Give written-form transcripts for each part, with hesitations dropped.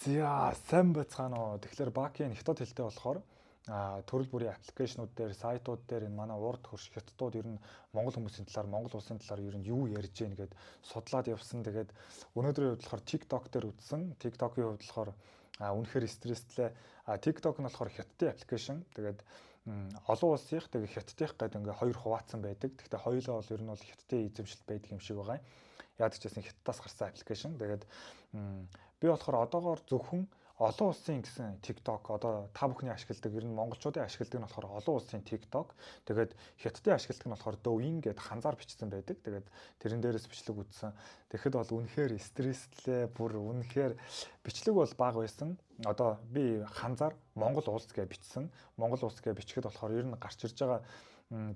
За, сайн байцгаана уу. Тэгэхээр Бакийн хятад хэлтэй болохоор төрөл бүрийн application ууд дээр, сайтууд дээр энэ манай урд хөрш хятадууд ер нь монгол хүмүүсийн талаар, монгол улсын талаар ер нь юу ярьж гин гэд судлаад явсан. Тэгээд өнөөдрийн хувьд болохоор TikTok дээр үзсэн. TikTok-ийн хувьд болохоор үнэхээр стресслээ. TikTok нь болохоор хятадын application. Тэгээд олон улсынх, тэгээд хятадынх гэдэг ингээ хоёр хуваацсан байдаг. Гэхдээ хоёулаа бол ер нь бол хятадын эзэмшилт байдаг юм шиг байгаа юм. Яадаг ч гэсэн хятадаас гарсан application. Тэгээд би болохоор одоогоор зөвхөн олон улсын гэсэн TikTok, одоо та бүхний ашигладаг, ер нь монголчуудын ашигладаг нь болохоор олон улсын TikTok. Тэгээд хятадын ашигладаг нь болохоор Douyin гэдээ ханзаар бичсэн байдаг. Тэгээд тэрэн дээрээс бичлэг үзсэн. Тэгэхэд бол үнэхээр стресслээ, бүр үнэхээр бичлэг бол бага байсан. Одоо би ханзаар Монгол улс гэж бичсэн. Монгол улс гэж бичихэд болохоор ер нь гарч ирж байгаа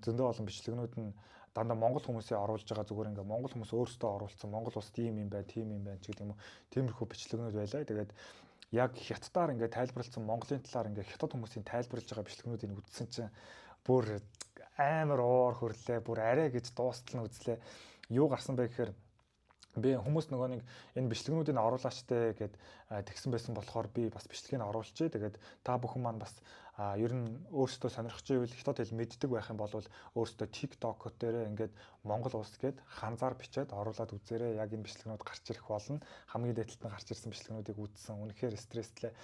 зөндөө олон бичлэгнүүд нь дандаа монгол хүмүүсийн оруулж байгаа, зүгээр ингээ монгол хүмүүс өөрсдөө оруулсан Монгол улс ийм юм байна, тийм юм байна ч гэдэг юм уу. Тиймэрхүү бичлэгнүүд байлаа. Тэгээд яг хятадаар ингээ тайлбарласан, Монголын талаар ингээ хятад хүмүүсийн тайлбарлаж байгаа бичлэгнүүдийг үзсэн чинь бүр амар уур хөрлөө, бүр арай гэж дуустал нь үзлээ. Юу гарсан бэ гэхээр би хүмүүс нөгөө нэг энэ бичлэгнүүдийг оруулаач те гэд тэгсэн байсан болохоор би бас бичлэгийг оруулчихъя. Тэгээд та бүхэн маань бас ер нь өөрсдөө сонирхож байвал, хятад хэл мэддэг байх юм бол өөрсдөө TikTok дээр ингээд Монгол улс гэд ханзаар бичээд оруулаад үзээрэй. Яг энэ бичлэгнүүд гарч ирэх болно. Хамгийн дээд талд нь гарч ирсэн бичлэгнүүдийг үзсэн. Үнэхээр стресслээ.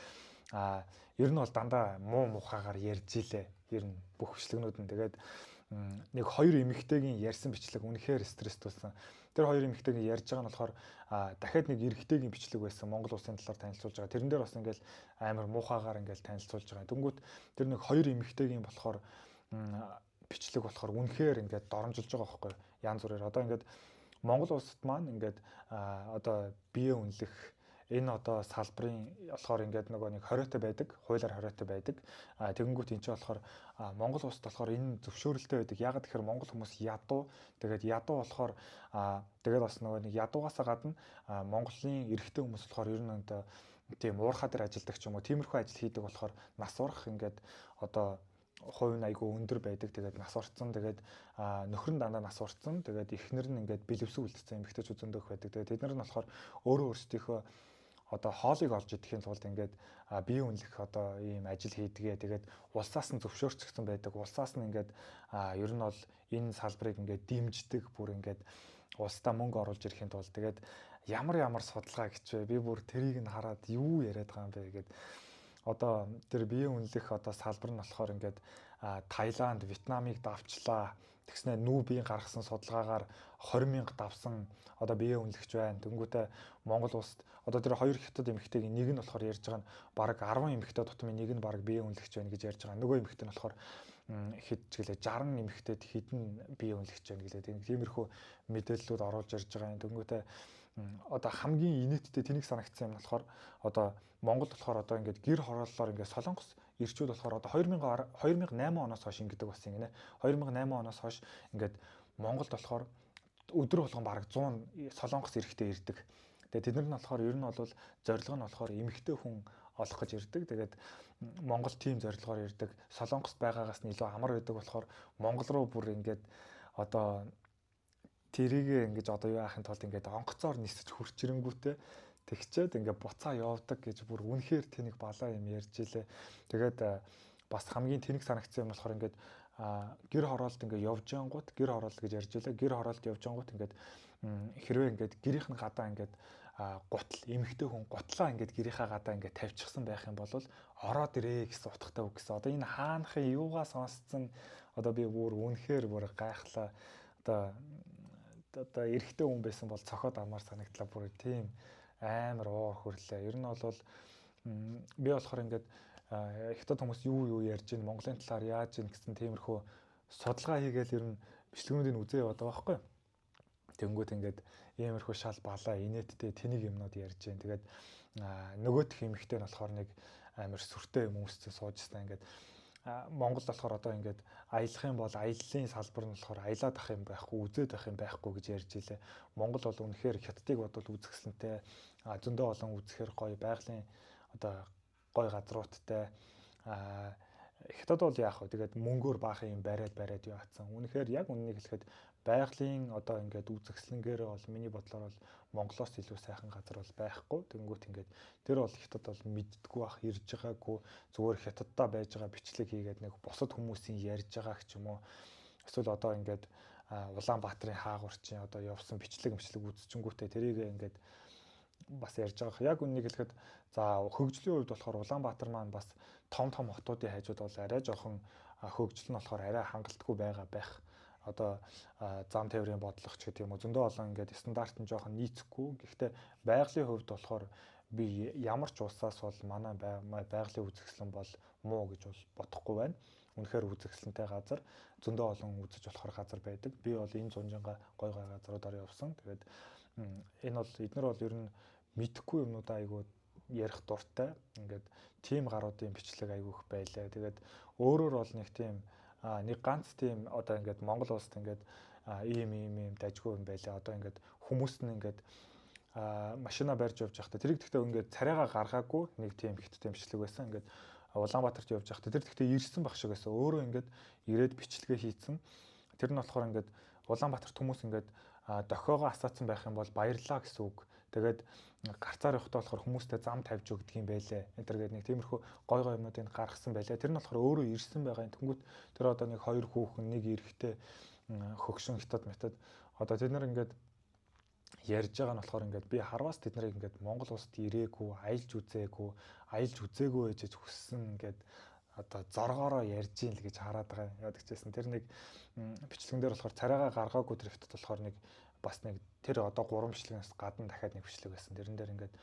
Ер нь бол дандаа муу мухаагаар ярьж илээ. Ер нь бүх бичлэгнүүд нь тэгээд нэг хоёр эмэгтэйгийн ярьсан бичлэг үнэхээр стресстүүлсэн. Тэр хоёр эмэгтэйгийн ярьж байгаа нь болохоор дахиад нэг эрэгтэйгийн бичлэг байсан, Монгол улсын талаар танилцуулж байгаа. Тэрэн дээр бас ингээл амар муухайгаар ингээл танилцуулж байгаа. Тэнгүүт тэр нэг хоёр эмэгтэйгийн болохоор бичлэг болохоор үнэхээр ингээд доромжилж байгаа байхгүй янз бүрээр. Одоо ингээд Монгол улсад маань ингээд одоо бие үнэлэх энэ одоо салбарын болохоор ингээд нөгөө нэг хориотой байдаг, хуулиар хориотой байдаг. Тэгэнгүүт энэ чинь болохоор Монгол улсад болохоор энэ зөвшөөрөлтэй байдаг. Яагаад гэхээр монгол хүмүүс ядуу. Тэгээд ядуу болохоор тэгээд бас нөгөө нэг ядуугаасаа гадна Монголын эрэгтэй хүмүүс болохоор ер нь одоо тийм уурхаа дээр ажилладаг ч юм уу, тиймэрхүү ажил хийдэг болохоор нас урах ингээд одоо хувь нь айгүй өндөр байдаг. Тэгээд нас урцсан. Тэгээд нөхөр нь дандаа нас урцсан. Тэгээд эхнэр нь ингээд бэлэвсэг үлдсэн эмэгтэйчүүд зөндөх байдаг. Тэгээд тэд нар нь болохоор өөрөө өөрсдийнхөө одоо хоолыг олж идэхийн тулд ингээд бие үнэлэх одоо ийм ажил хийдгээ. Тэгээд улсаас нь зөвшөөрчихсөн байдаг. Улсаас нь ингээд ер нь бол энэ салбарыг ингээд дэмждэг, бүр ингээд улсдаа мөнгө оруулж ирэхийн тулд. Тэгээд ямар ямар судалгаа гэчвэ, би бүр тэрийг нь хараад юу яриад байгаа юм бэ гэд. Одоо тэр бие үнэлэх одоо салбар нь болохоор ингээд Таиланд, Вьетнамыг давчлаа. Тэгснэ нүүбийн гаргасан судалгаагаар 20 мянга давсан одоо бие үнэлэгч байна. Тэнгүүтээ Монгол улсад одоо тэр хоёр хятад эмэгтэйгийн нэг нь болохоор ярьж байгаа нь бараг 10 эмэгтэй тутмын нэг нь бараг бие үнэлэгч байна гэж ярьж байгаа. Нөгөө эмэгтэй нь болохоор хэд ч гэлээ, 60 эмэгтэйд хэдэн бие үнэлэгч байна гэлээ. Тиймэрхүү мэдээллүүд оруулж ярьж байгаа юм. Тэнгүүтээ одоо хамгийн инээдтэй тэнэг санагдсан юм болохоор одоо Монгол болохоор одоо ингээд гэр хорооллоор ингээд Солонгос ирчүүд болохоор одоо 2008 оноос хойш ингэдэг болсон юм гинэ. 2008 оноос хойш ингээд Монголд болохоор өдөр болгон бараг 100 Солонгос эрэгтэй ирдэг. Тэгээд тэд нар нь болохоор ер нь бол зорилго нь болохоор эмэгтэй хүн олох гэж ирдэг. Тэгээд Монгол тийм зорилгоор ирдэг. Солонгост байгаагаас нь илүү амар байдаг болохоор Монгол руу бүр ингээд одоо тэрийг ингэж одоо юу яахын тулд ингээд онгоцоор нисэж хурч ирэнгүүтээ тэгчээд ингээ буцаа явдаг гэж бүр үнэхээр тэнэг балаа юм ярьж илээ. Тэгээд бас хамгийн тэнэг санагдсан юм болохоор ингээд гэр хороолт ингээ явж янгууд, гэр хороолт гэж ярьж илээ. Гэр хороолт явж янгууд ингээд хэрвээ ингээд гэрийнх нь гадаа ингээд гутал, эмэгтэй хүн гутлаа ингээд гэрийнхаа гадаа ингээд тавьчихсан байх юм бол ороод ирээ гэсэн утгатай үг гэсэн. Одоо энэ хаанахын юугаа сонсцсон, одоо би бүр үнэхээр бүр гайхлаа. Одоо эрэгтэй хүн байсан бол цохоод амаар санагдлаа, бүр тийм амар уур хөрлөө. Ер нь бол би болохоор ингээд хятад хүмүүс юу юу ярьж гин, Монголын талаар яаж гин гэсэн тиймэрхүү судалгаа хийгээл ер нь бичлэгнүүдийг үзээ яваад байгаа байхгүй. Тэнгүүт ингээд иймэрхүү шал балаа инээдтэй тэнэг юмнууд ярьж гин. Тэгээд нөгөөх эмэгтэй нь болохоор нэг амар сүртэй юм өмссөн суужсан. Ингээд Монгол болохоор одоо ингээд аялах юм бол аяллаа салбар нь болохоор аялаад ах юм байхгүй, үзээд ах юм байхгүй гэж ярьж илээ. Монгол бол үнэхээр хятадыг бодвол үзэсгэлэнтэй, зөндөө олон үзэхэр гоё байгалийн одоо гоё газруудтай. Хятад бол яах вэ? Тэгээд мөнгөөр баахан юм бариад бариад яатсан. Үнэхээр яг үнэнийг хэлэхэд Байгалийн одоо ингээд үзэсгэлэнгээр бол миний бодлоор бол Монголоос илүү сайхан газар бол байхгүй. Тэнгүүт ингээд тэр бол хятад бол мэддэггүй ах, ирж байгаагүй, зүгээр хятаддаа байж байгаа бичлэг хийгээд нэг бусад хүмүүсийн ярьж байгааг ч юм уу, эсвэл одоо ингээд Улаанбаатарын хаагур чинь одоо явсан бичлэг мчлэг үзчихэнгүүтээ тэрийг ингээд бас ярьж байгаа. Яг үннийг хэлэхэд, за, хөгжлийн хувьд болохоор Улаанбаатар маань бас том том хотуудын хажууд бол арай жоохон хөгжил нь болохоор арай хангалтгүй байгаа байх. Одоо зам тээврийн бодлого ч гэдэг юм уу, зөндөө олон ингээд стандарт нь жоохон нийцэхгүй. Гэхдээ байгалийн хувьд болохоор би ямар ч улсаас бол манай байгалийн үзэсгэлэн бол муу гэж бол бодохгүй байна. Үнэхээр үзэсгэлэнтэй газар, зөндөө олон үзэж болохоор газар байдаг. Би бол энэ зунжинга гой гой газруудаар явсан. Тэгээд энэ бол эднэр бол ер нь мэдхгүй юмнуудаа айгуу ярих дуртай. Ингээд тийм гаруудын бичлэг айгуу их байлаа. Тэгээд өөрөөр бол нэг тийм нэг ганц тийм одоо ингээд Монгол улсад ингээд ийм ийм ийм дажгүй юм байлаа. Одоо ингээд хүмүүс нь ингээд машина барьж явж байхдаа тэрийг гэхдээ ингээд царайгаа гаргаагүй нэг тийм хятадын бичлэг байсан. Ингээд Улаанбаатарт явж байхдаа тэр гэхдээ ирсэн баг шиг байсан. Өөрөө ингээд ирээд бичлэгээ хийцэн. Тэр нь болохоор ингээд Улаанбаатарт хүмүүс ингээд дохиогоо асаацсан байх юм бол баярлаа гэсэн үг. Тэгээд гарцаар явахдаа болохоор хүмүүстэй зам тавьж өгдөг юм байлээ. Энэ төр гээд нэг тиймэрхүү гой гой юмнуудыг гаргасан байлээ. Тэр нь болохоор өөрөө ирсэн байгаа юм. Тэнгүүт тэр одоо нэг хоёр хүүхэн, нэг эрэгтэй хөгшин хятад метод одоо тэд нар ингээд ярьж байгаа нь болохоор ингээд би харвас тэд нарыг ингээд Монгол улсад ирээгүй, аялж үзээгүй, аялж үзээгүй ээжэж хүссэн ингээд одоо зоргоороо ярьж ийн л гэж хараад байгаа. Яадаг ч гэсэн тэр нэг бичлэгэн дээр болохоор царайгаа гаргаагүй тэр хятад болохоор нэг бас нэг тэр одоо гурван бичлэгнээс гадна дахиад нэг бичлэг байсан. Тэрэн дээр ингээд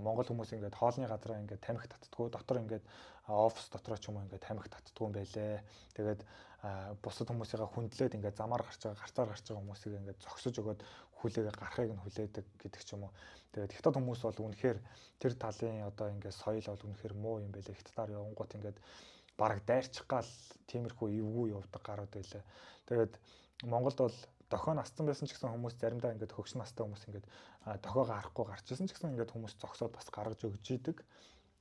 Монгол хүмүүс ингээд хоолны газараа ингээд тамхи татдггүй, дотор ингээд офис дотроо ч юм уу ингээд тамхи татдггүй юм байлээ. Тэгээд бусад хүмүүсийгээ хүндлээд ингээд замаар гарч байгаа, гарцаар гарч байгаа хүмүүсийг ингээд зогсож өгөөд хүлээгээ гарахыг нь хүлээдэг гэдэг ч юм уу. Тэгээд хятад хүмүүс бол үнэхээр тэр талын одоо ингээд соёл бол үнэхээр муу юм байлээ. Хятадаар явангууд ингээд бараг дайрчих гал тиймэрхүү эвгүй явдаг гарууд байлаа. Тэгээд Монголд бол дохио насцсан байсан ч гэсэн хүмүүс заримдаа ингээд хөгшин настай хүмүүс ингээд дохиогоо харахгүй гарч исэн ч гэсэн ингээд хүмүүс зогсоод бас гаргаж өгч идэг.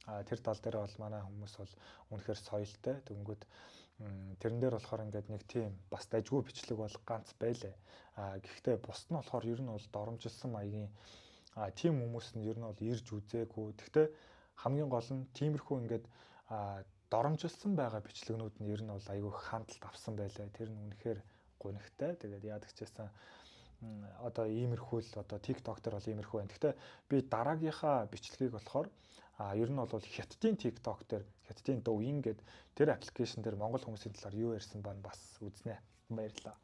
Тэр тал дээр бол манай хүмүүс бол үнэхээр соёлтой. Тэгэнгүүт тэрэн дээр болохоор ингээд нэг тийм бас дажгүй бичлэг бол ганц байлаа. Гэхдээ бусд нь болохоор ер нь бол доромжилсан маягийн тийм хүмүүс нь ер нь бол ирж үзээгүй. Гэхдээ хамгийн гол нь тиймэрхүү ингээд доромжилсан байгаа бичлэгнүүд нь ер нь бол айгүй хандлт авсан байлаа. Тэр нь үнэхээр гунигтай. Тэгээд яадаг ч гэсэн одоо иймэрхүү л одоо TikTok дээр бол иймэрхүү байна. Гэхдээ би дараагийнхаа бичлэгийг болохоор ер нь бол Хятадын TikTok дээр, Хятадын Douyin гээд тэр аппликейшн дээр Монгол хүмүүсийн талаар юу ярьсан ба бас үзнэ. Баярлалаа.